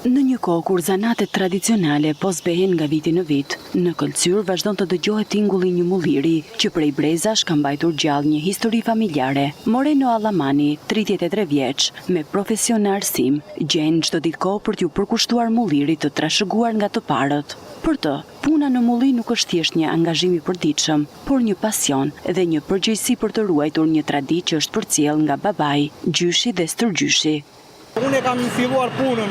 Në një kohë kur zanatet tradicionale po zbehen nga viti në vit, në Këlcyrë vazhdon të dëgjohet tingulli i një mulliri, që prej brezash ka mbajtur gjallë një histori familjare. Moreno Allamani, 33 vjeç, me profesion në arsim, gjen çdo ditë kohë për t'iu përkushtuar mullirit të trashëguar nga të parët. Për të, puna në mulli nuk është thjesht një angazhim i përditshëm, por një pasion dhe një përgjegjësi për të ruajtur një traditë që është përcjellë nga babai, gjyshi dhe stërgjyshi. Unë e kam filluar punën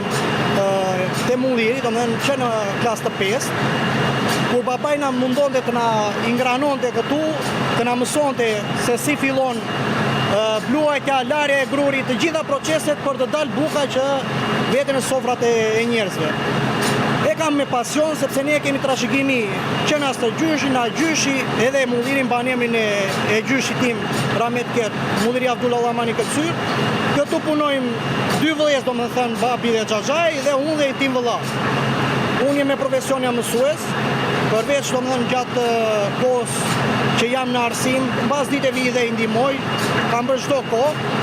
te mulliri, domethënë që në klasë të pestë, kur babai na mundonte të na ingranonte këtu, të na mësonte se si fillon bluajtja, larja e grurit, të gjitha proceset për të dalë buka që vete në sofrat e, e njerëzve. E kam me pasion sepse ne e kemi trashëgimi që nga stërgjyshi, nga gjyshi, edhe mulliri mban emrin e, e gjyshit tim, rahmet qoftë, Mulliri Avdul Allamani Këlcyrë. Këtu punojmë dy vëllezër, domethënë babi dhe xhaxhai dhe unë dhe tim vëlla. Unë jam me profesion jam mësues, përveç domethënë gjatë kohës që jam në arsim, mbas dite vij dhe i ndihmoj, kam bërë çdo kohë.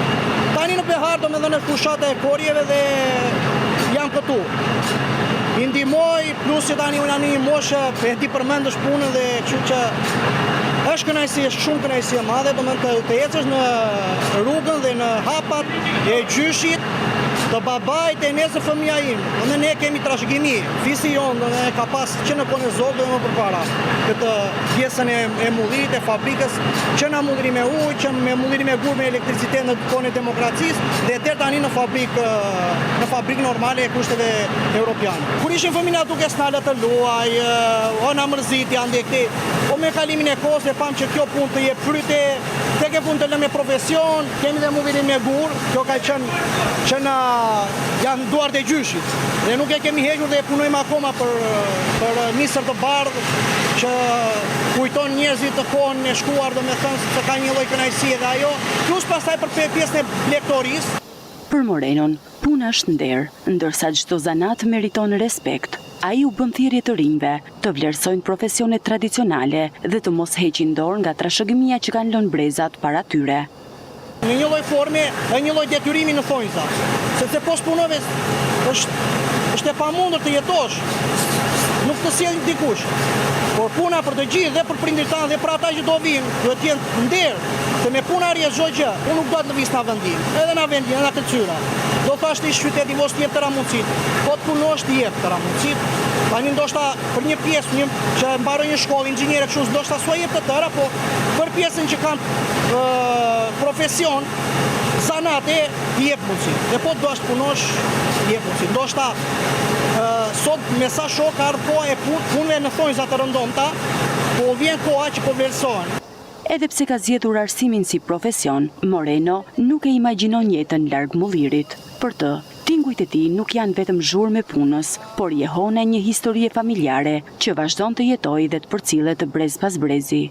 Tani në behar domethënë është fushata e korrjeve dhe jam këtu. I ndihmoj, plus që tani unë jam në një moshë, e di përmendësh punën dhe kështu që është kënaqësi, është shumë kënaqësi e madhe, domethënë të, të ecësh në rrugën dhe në hapat e gjyshit, të babait e nesër fëmija im. Domethënë ne kemi trashëgimi, fisi jonë domethënë ka pas që në kohën e Zogut dhe më përpara këtë pjesën e, e mullirit, e fabrikës, që nga mulliri me ujë, që me mulliri me gur me elektricitet në kohën e demokracisë dhe deri tani në fabrikë në fabrikë normale e kushteve europiane. Kur ishim fëmijë na dukej s'na lë të luaj, o na mërziti andej këtej. Po me kalimin e kohës e pamë që kjo punë të jep fryte, tek e fundit të lë me profesion, kemi dhe mullirin me gur, kjo ka qenë që na janë duart e gjyshit dhe nuk e kemi hequr dhe e punojmë akoma për për misër të bardhë që kujton njerëzit të kohën e shkuar, domethënë sepse ka një lloj kënaqësie edhe ajo, plus pastaj për pjesën e blegtorisë. Për Morenon, puna është nder, ndërsa çdo zanat meriton respekt. Ai u bën thirrje të rinjve, të vlerësojnë profesionet tradicionale dhe të mos heqin dorë nga trashëgimia që kanë lënë brezat para tyre. Në një lloj forme e një lloj detyrimi në thonjza, sepse po s'punove është është e pamundur të jetosh, nuk të sjell dikush. Por puna për të gjithë dhe për prindërit tanë dhe për ata që do vinë, duhet të jenë nder. Se me punë arrihet çdo gjë. Unë nuk dua të lëviz nga vendi im, edhe nga vendi, edhe nga Këlcyra. Do thash ti qyteti mos të jep tëra mundësitë. Po të punosh të jep tëra mundësitë. Tani ndoshta për një pjesë, një që mbaroi një shkollë inxhiniere kështu, ndoshta s'ua jep të tëra, po për pjesën që kanë profesion, zanate, të jep mundësi. Dhe po të duash të punosh, të jep mundësi. Ndoshta sot me sa shoh ka ardhur koha e punëve në thonjza të rëndomta, po vjen koha që po vlerësohen. Edhe pse ka zgjedhur arsimin si profesion, Moreno nuk e imagjinon jetën larg mullirit. Për të, tingujt e tij nuk janë vetëm zhurmë e punës, por jehona e një historie familjare që vazhdon të jetojë dhe të përcillet brez pas brezi.